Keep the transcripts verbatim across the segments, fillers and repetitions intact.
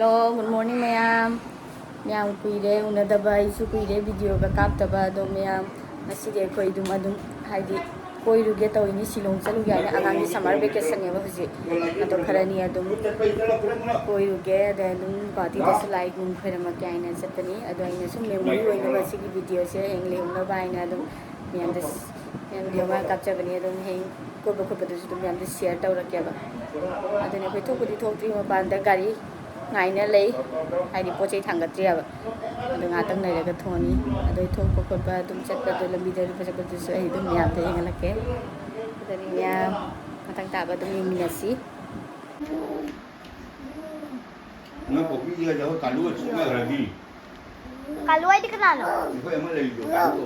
ꯑꯣ, good morning ꯃꯌꯥꯝ꯫ ꯃꯌꯥꯝ ꯀꯨꯏꯔꯦ ꯎꯅꯗꯕ, ꯑꯩꯁꯨ ꯀꯨꯏꯔꯦ ꯚꯤꯗꯤꯑꯣꯒ ꯀꯥꯞꯇꯕ꯫ ꯑꯗꯣ ꯃꯌꯥꯝ, ꯉꯁꯤꯗꯤ ꯑꯩꯈꯣꯏ ꯑꯗꯨꯝ, ꯑꯗꯨꯝ ꯍꯥꯏꯗꯤ ꯀꯣꯏꯔꯨꯒꯦ ꯇꯧꯔꯤꯅꯤ, ꯁꯤꯂꯣꯡ ꯆꯠꯂꯨꯒꯦ ꯍꯥꯏꯅ꯫ ꯑꯉꯥꯡꯒꯤ ꯁꯝꯃꯔ ꯚꯦꯀꯦꯁꯟꯅꯦꯕ ꯍꯧꯖꯤꯛ꯫ ꯑꯗꯣ ꯈꯔꯅꯤ ꯑꯗꯨꯝ ꯀꯣꯏꯔꯨꯒꯦ, ꯑꯗꯩ ꯑꯗꯨꯝ ꯒꯨꯍꯥꯇꯤꯗꯁꯨ ꯂꯥꯏ ꯅꯨꯡ ꯈꯣꯏꯔꯝꯃꯛꯀꯦ ꯍꯥꯏꯅ ꯆꯠꯄꯅꯤ꯫ ꯑꯗꯣ ꯑꯩꯅ ꯁꯨꯝ ꯃꯦꯃꯣꯔꯤ ꯑꯣꯏꯅꯕ ꯁꯤꯒꯤ ꯚꯤꯗꯤꯑꯣꯁꯦ ꯍꯌꯦꯡ ꯂꯩꯍꯧꯅꯕ ꯍꯥꯏꯅ ꯑꯗꯨꯝ ꯃꯌꯥꯝꯗ ꯃꯌꯥꯝ ꯚꯤꯗꯤꯑꯣ ꯃꯌꯥꯝ ꯀꯥꯞꯆꯕꯅꯤ꯫ ꯑꯗꯨꯝ ꯍꯌꯦꯡ ꯀꯣꯏꯕ ꯈꯣꯠꯄꯗꯨꯁꯨ ꯑꯗꯨꯝ ꯃꯌꯥꯝꯗ ꯁꯤꯌꯔ ꯇꯧꯔꯛꯀꯦꯕ꯫ ꯑꯗꯨꯅ ꯑꯩꯈꯣꯏ ꯊꯣꯛꯄꯨꯗꯤ ꯊꯣꯛꯇ꯭ꯔꯤ, ꯃꯄꯥꯟꯗ ꯒꯥꯔꯤ ꯉꯥꯏꯅ ꯂꯩ, ꯍꯥꯏꯗꯤ ꯄꯣꯠ ꯆꯩ ꯊꯥꯡꯒꯠꯇ꯭ꯔꯤꯑꯕ꯫ ꯑꯗꯣ ꯉꯥꯏꯍꯥꯛꯇꯪ ꯂꯩꯔꯒ ꯊꯣꯡꯉꯅꯤ꯫ ꯑꯗꯣ ꯑꯩ ꯊꯣꯛꯄ ꯈꯣꯠꯄ ꯑꯗꯨꯝ ꯆꯠꯄꯗꯣ, ꯂꯝꯕꯤꯗ ꯂꯨꯄꯥ ꯆꯠꯄꯗꯨꯁꯨ ꯑꯩ ꯑꯗꯨꯝ ꯃꯌꯥꯝꯗ ꯌꯦꯡꯍꯜꯂꯛꯀꯦ꯫ ꯑꯗꯨꯅꯤ ꯃꯌꯥꯝ, ꯃꯊꯪ ꯇꯥꯕ ꯑꯗꯨꯝ ꯌꯦꯡꯃꯤꯟꯅꯁꯤ꯫ ꯅꯪ ꯄꯣꯛꯄꯤꯁꯦ ꯍꯧꯖꯤꯛ ꯀꯥꯂꯨ ꯁꯣꯛꯅꯈ꯭ꯔꯗꯤ꯫ ꯀꯥꯂꯨ ꯍꯥꯏꯗꯤ ꯀꯅꯥꯅꯣ? ꯑꯩꯈꯣꯏ ꯑꯃ ꯂꯩꯔꯤꯗꯣ, ꯀꯥꯂꯨ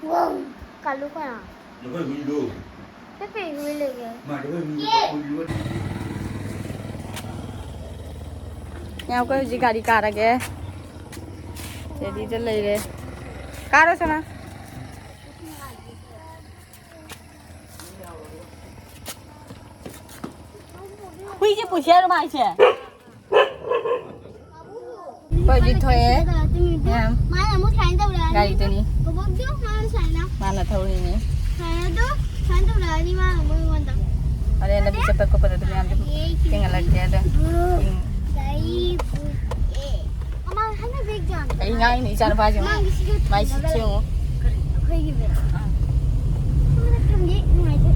ꯀꯧꯕꯅꯤ꯫ ꯀꯥꯂꯨ ꯀꯅꯥ? ꯑꯩꯈꯣꯏ ꯍꯨꯏꯗꯣ꯫ ꯀꯩ ꯀꯩ ꯍꯨꯏ ꯂꯩꯒꯦ? ꯃꯥꯗꯤ ꯑꯩꯈꯣꯏ ꯍꯨꯏꯗꯣ, ꯑꯩꯈꯣꯏ ꯍꯨꯏꯗꯣ꯫ ꯌꯥꯝ, ꯑꯩꯈꯣꯏ ꯍꯧꯖꯤꯛ ꯒꯥꯔꯤ ꯀꯥꯔꯒꯦ꯫ ꯔꯦꯗꯤꯗ ꯂꯩꯔꯦ꯫ ꯀꯥꯔꯣ ꯁꯅꯥ꯫ ꯍꯨꯏꯁꯦ ꯄꯨꯁꯤ ꯍꯥꯏꯔꯣ ꯃꯥꯏꯁꯦ? ꯑꯩꯈꯣꯏ ꯍꯧꯖꯤꯛ ꯊꯣꯛꯑꯦ꯫ ꯃꯌꯥꯝ꯫ ꯃꯥꯅ ꯑꯃꯨꯛ ꯁꯨꯃꯥꯏꯅ ꯇꯧꯔꯛꯑꯅꯤ꯫ ꯒꯥꯔꯤꯗꯨꯅꯤ꯫ ꯕꯣꯕꯣꯛꯁꯨ ꯃꯥꯅ ꯁꯨꯃꯥꯏꯅ꯫ ꯃꯥꯅ ꯊꯧꯔꯤꯅꯦ꯫ ꯁꯨꯃꯥꯏꯅ ꯑꯗꯨ ꯁꯨꯃꯥꯏꯅ ꯇꯧꯔꯛꯑꯅꯤ ꯃꯥꯅ ꯑꯃꯨꯛ ꯑꯩꯉꯣꯟꯗ꯫ ꯍꯣꯔꯦꯟ ꯂꯝꯕꯤ ꯆꯠꯄ ꯈꯣꯠꯄꯗ ꯑꯗꯨꯝ ꯃꯌꯥꯝꯗꯨ ꯊꯦꯡꯍꯜꯂꯛꯀꯦ ꯑꯗ꯫ ꯎꯝ꯫ ꯒꯥꯔꯤ ꯄꯨ-, ꯑꯦ꯫ ꯃꯃꯥ ꯍꯟꯗꯛ ꯑꯦꯛꯖꯥꯝ꯫ ꯑꯩ ꯉꯥꯡꯉꯤꯅꯦ ꯏꯆꯥꯅꯨꯄꯥꯁꯦ꯫ ꯃꯥꯒꯤ ꯁꯤꯁꯨ ꯃꯥꯏ ꯁꯤꯠꯁꯦ ꯌꯦꯡꯉꯣ꯫ ꯑꯩꯈꯣꯏꯒꯤ ꯕꯦꯒ꯫ ꯑꯥ꯫ ꯃꯥꯅ ꯊꯝꯒꯦ ꯅꯨꯡꯉꯥꯏꯇꯦ꯫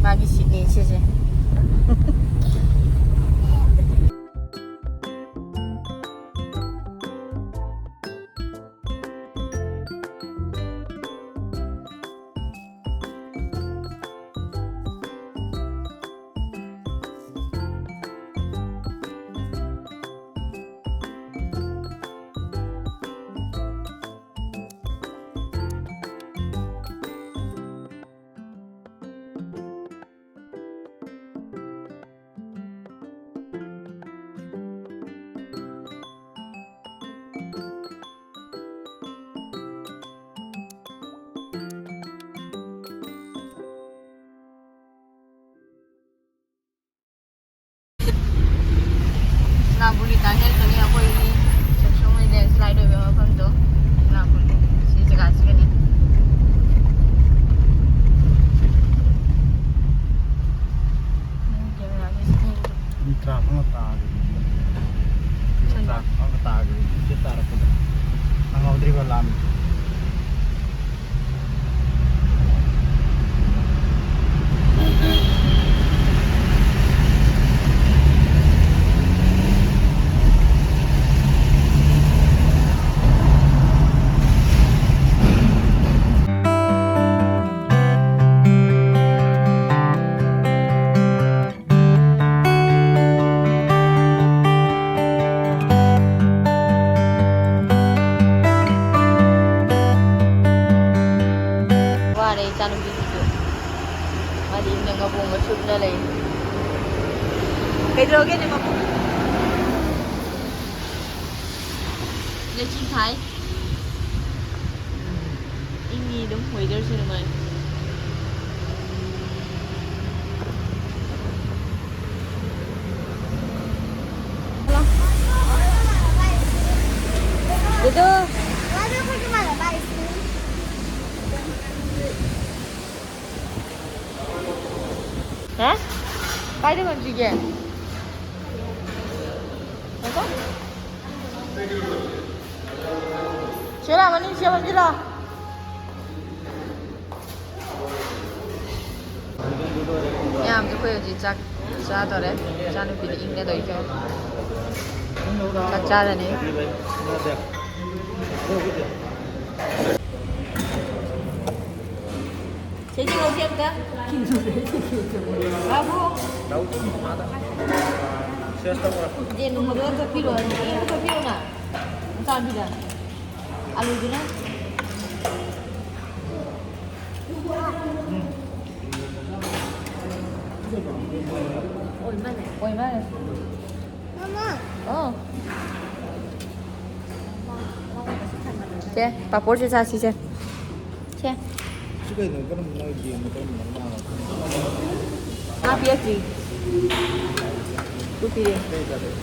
ꯃꯥꯒꯤ ꯁꯤꯠꯅꯦ ꯁꯤꯁꯦ꯫ ꯃꯥꯗꯤ ꯏꯪꯅ ꯉꯕꯣꯡꯒ ꯁꯨꯞꯅ ꯂꯩ꯫ ꯀꯩꯗꯧꯔꯒꯦꯅꯦ ꯃꯕꯨꯡ? ꯂꯩꯆꯤꯜ ꯊꯥꯏ꯫ ꯏꯪꯉꯤ ꯑꯗꯨꯝ, weatherꯁꯦ ꯅꯨꯡꯉꯥꯏ꯫ ꯗꯨꯗꯨ꯫ ꯍꯥ? ꯀꯥꯏꯗ ꯉꯝꯁꯤꯒꯦ? ꯉꯥꯏꯈꯣ꯫ ꯁꯤꯂꯥ, ꯃꯅꯤꯡ ꯆꯦꯜꯂꯣ, ꯁꯤꯂꯥ꯫ ꯃꯌꯥꯝꯁꯨ ꯑꯩꯈꯣꯏ ꯍꯧꯖꯤꯛ ꯆꯥꯛ ꯆꯥꯗꯣꯔꯦ꯫ ꯏꯆꯥꯅꯨꯄꯤꯗꯤ ꯏꯪꯅ ꯇꯧꯔꯤꯁꯦ꯫ ꯆꯥꯛ ꯆꯥꯔꯅꯤ꯫ ꯁꯦ, ꯁꯤ ꯂꯧꯁꯦ ꯑꯝꯇ꯫ ꯕꯥꯕꯨ꯫ ꯌꯦꯟ ꯊꯣꯡꯕꯗꯣ ꯑꯝꯇ ꯄꯤꯔꯛꯑꯣ꯫ ꯌꯦꯟ ꯑꯝꯇ ꯄꯤꯔꯛꯑꯣꯅ꯫ ꯃꯆꯥꯅꯨꯄꯤꯗ꯫ ꯑꯂꯨꯗꯨꯅ꯫ ꯑꯣꯏ ꯃꯥꯅꯦ꯫ ꯑꯣꯏ ꯃꯥꯅꯦ꯫ ꯃꯃꯥ꯫ ꯑꯣ꯫ ꯁꯦ, ꯄꯥꯄꯣꯔꯁꯦ ꯆꯥꯁꯤꯁꯦ꯫ ꯁꯦ꯫ ꯁꯤ ꯀꯩꯅꯣ? ꯀꯔꯝꯕ ꯅꯣꯏ ꯒꯦꯝꯗꯣ ꯀꯔꯝꯕꯅꯣ? ꯉꯥ ꯄꯤꯔꯛꯇ꯭ꯔꯤ꯫ ꯇꯨ ꯄꯤꯔꯦ꯫ ꯀꯩ ꯆꯥꯗꯣꯏ?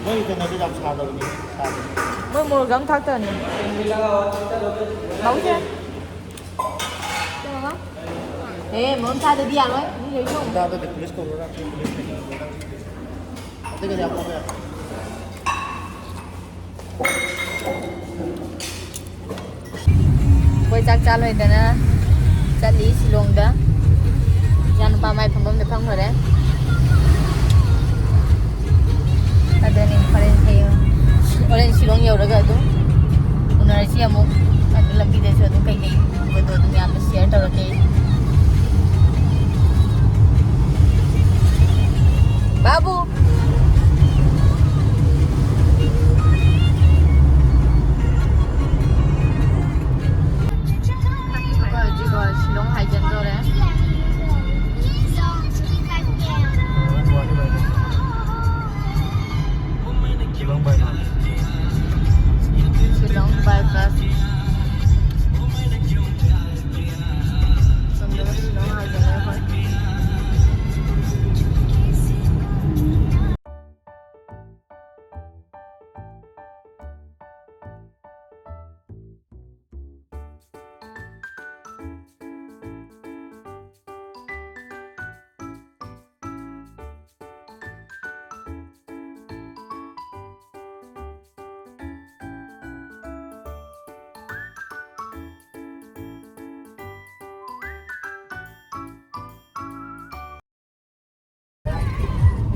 ꯃꯣꯏ ꯀꯩꯅꯣꯗꯤ ꯌꯥꯝ ꯁꯥꯗꯕꯅꯤ, ꯁꯥꯗꯕꯅꯤ꯫ ꯃꯣꯏ ꯃꯣꯔꯣꯛ ꯌꯥꯝ ꯊꯥꯛꯇꯕꯅꯤ꯫ ꯃꯥꯕꯨꯁꯦ꯫ ꯀꯩꯅꯣ? ꯑꯦ, ꯃꯣꯔꯣꯛ ꯊꯥꯗꯗꯤ ꯌꯥꯔꯣꯏ꯫ ꯃꯤ ꯂꯩ ꯌꯦꯡꯉꯨ꯫ ꯗꯥꯗꯣ ꯗꯤꯄ꯭ꯂꯦꯁ ꯇꯧꯔꯣ, ꯅꯪ ꯗꯤꯄ꯭ꯂꯦꯁ ꯇꯧꯔꯣ, ꯅꯪ꯫ ꯑꯇꯩꯒꯗꯤ ꯌꯥꯝ ꯍꯥꯞꯄ ꯌꯥꯏ꯫ ꯑꯩꯈꯣꯏ ꯆꯥꯛ ꯆꯥ ꯂꯣꯏꯗꯅ ꯆꯠꯂꯤ ꯁꯤꯂꯣꯡꯗ꯫ ꯏꯆꯥꯅꯨꯄꯥ ꯃꯥꯏ ꯐꯝꯐꯝꯗ ꯐꯝꯈ꯭ꯔꯦ꯫ ꯑꯗꯨꯅꯤ ꯍꯣꯔꯦꯟ ꯍꯌꯦꯡ, ꯍꯣꯔꯦꯟ ꯁꯤꯂꯣꯡ ꯌꯧꯔꯒ ꯑꯗꯨꯝ ꯎꯅꯔꯁꯤ ꯑꯃꯨꯛ꯫ ꯑꯗꯨ ꯂꯝꯕꯤꯗꯁꯨ ꯑꯗꯨꯝ ꯀꯩꯀꯩ ꯎꯕꯗꯣ ꯑꯗꯨꯝ ꯌꯥꯝꯅ ꯁꯤꯌꯔ ꯇꯧꯔꯛꯀꯦ꯫ ꯕꯥꯕꯨ꯫ ꯑꯩꯈꯣꯏ ꯍꯧꯖꯤꯛ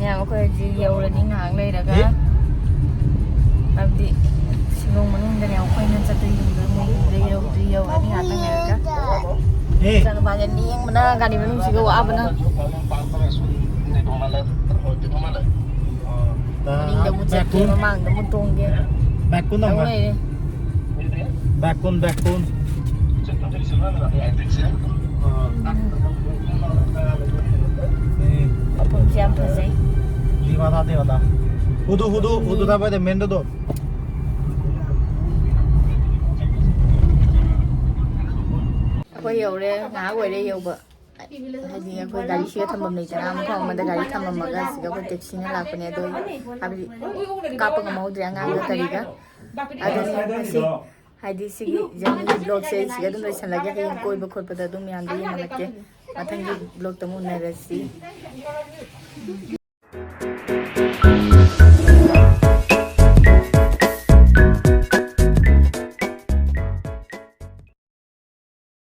ꯃꯌꯥꯝ, ꯑꯩꯈꯣꯏ ꯍꯧꯖꯤꯛ ꯌꯧꯔꯅꯤ ꯉꯥꯏꯍꯥꯛ ꯂꯩꯔꯒ꯫ ꯑꯦ? ꯍꯥꯏꯕꯗꯤ ꯁꯤꯂꯣꯡ ꯃꯅꯨꯡꯗꯅꯦ ꯑꯩꯈꯣꯏꯅ ꯆꯠꯇꯣꯏ ꯌꯨꯝꯗꯣ, ꯃꯣꯏ ꯌꯨꯝꯗ ꯌꯧꯗ꯭ꯔꯤ, ꯌꯧꯔꯅꯤ ꯉꯥꯏꯍꯥꯛꯇꯪ ꯂꯩꯔꯒ꯫ ꯑꯦ? ꯏꯆꯥꯅꯨꯄꯥꯁꯦ ꯂꯦꯡꯕꯅ, ꯒꯥꯔꯤ ꯃꯅꯨꯡꯁꯤꯒ ꯋꯥꯕꯅ꯫ ꯃꯅꯤꯡꯗ ꯑꯃꯨꯛ ꯆꯠꯀꯦ, ꯃꯃꯥꯡꯗ ꯑꯃꯨꯛ ꯇꯣꯡꯒꯦ꯫ ꯕꯦꯀꯨꯟ ꯑꯃ꯫ ꯇꯧ ꯂꯩꯔꯦ꯫ ꯕꯦꯀꯨꯟ, ꯕꯦꯀꯨꯟ꯫ ꯃꯐꯝꯁꯦ ꯌꯥꯝ ꯐꯖꯩ꯫ ꯎꯗꯨ, ꯎꯗꯨ, ꯎꯗꯨ ꯊꯥꯕ ꯃꯦꯟꯗꯗꯣ꯫ ꯑꯩꯈꯣꯏ ꯌꯧꯔꯦ, ꯉꯥꯏꯍꯥꯛ ꯑꯣꯏꯔꯦ ꯌꯧꯕ꯫ ꯍꯥꯏꯗꯤ ꯑꯩꯈꯣꯏ ꯒꯥꯔꯤꯁꯤꯒ ꯊꯝꯐꯝ ꯂꯩꯇꯅ ꯃꯐꯝ ꯑꯃꯗ ꯒꯥꯔꯤ ꯊꯝꯃꯝꯃꯒ ꯁꯤꯗ ꯑꯩꯈꯣꯏ ꯇꯦꯛꯁꯤꯅ ꯂꯥꯛꯄꯅꯦ꯫ ꯑꯗꯣ ꯍꯥꯏꯕꯗꯤ ꯀꯥꯞꯄ ꯉꯝꯍꯧꯗ꯭ꯔꯦ ꯑꯉꯥꯡꯒ ꯀꯔꯤꯒ꯫ ꯑꯗꯨꯅ ꯉꯁꯤ ꯍꯥꯏꯗꯤ ꯁꯤꯒꯤ ꯖꯔꯅꯤꯒꯤ ꯕ꯭ꯂꯣꯛꯁꯦ ꯑꯩ ꯁꯤꯗ ꯑꯗꯨꯝ ꯂꯣꯏꯁꯤꯜꯂꯒꯦ꯫ ꯍꯌꯦꯡ ꯀꯣꯏꯕ ꯈꯣꯠꯄꯗ ꯑꯗꯨꯝ ꯃꯌꯥꯝꯗꯣ ꯌꯦꯡꯍꯜꯂꯛꯀꯦ꯫ ꯃꯊꯪꯒꯤ ꯕ꯭ꯂꯣꯛꯇ ꯑꯃꯨꯛ ꯎꯅꯔꯁꯤ꯫